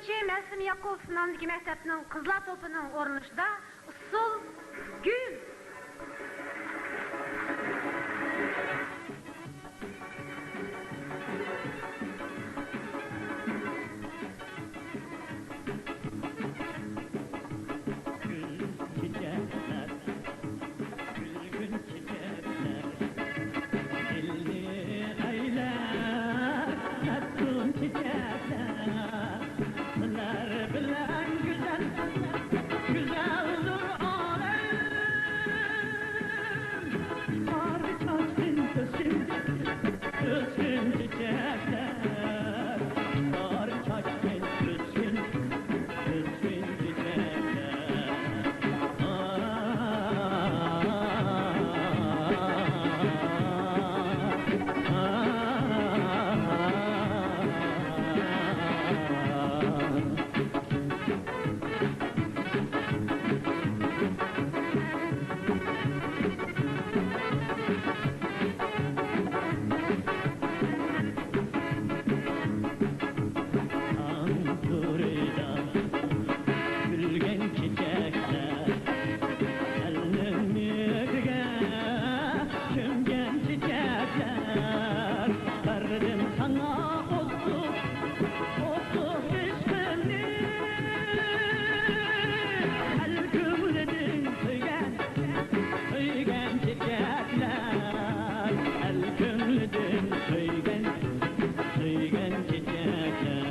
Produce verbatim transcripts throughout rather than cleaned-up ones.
مەسلىم ياقۇپوف نامىدىكى مەكتەپنىڭ قىزلار توپىنىڭ ئورۇنلىشىدا ئۇسسۇل گۈل. ئاڭدۇردا گۈلگەن چېچەكلەر، ئەلنىڭ مېھرىگە چۆمگەن چېچەكلەر، بەردىم ساڭا ئوتلۇق، ئوتلۇق ئىشقىمنى. ئەل كۆڭلىدىن سۆيگەن، سۆيگەن چېچەكلەر، ئەل كۆڭلىدىن سۆيگەن، سۆيگەن چېچەكلەر.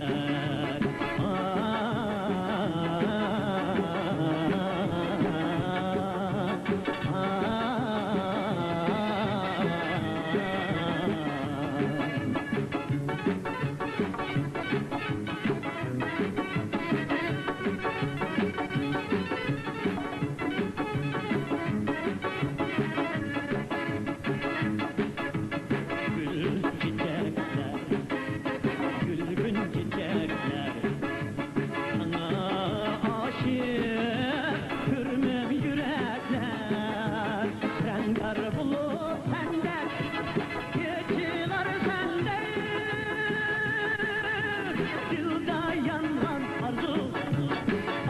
گۈل چېچەكلەر، گۈلگۈن چېچەكلەر، ساڭا ئاشىق كۆرمەم يۈرەكلەر، رەڭدار بولۇپ سەندەك، كېچىلەر سەندەك، دىلدا يانغان ئارزۇ،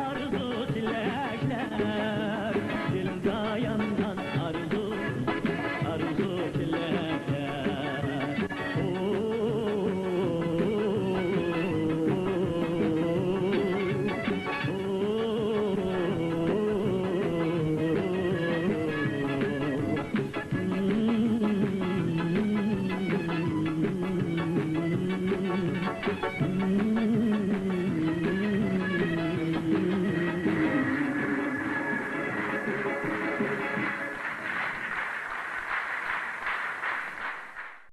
ئارزۇ تىلەكلەر، دىلدا يانغان ئارزۇ، ئارزۇ تىلەكلەر.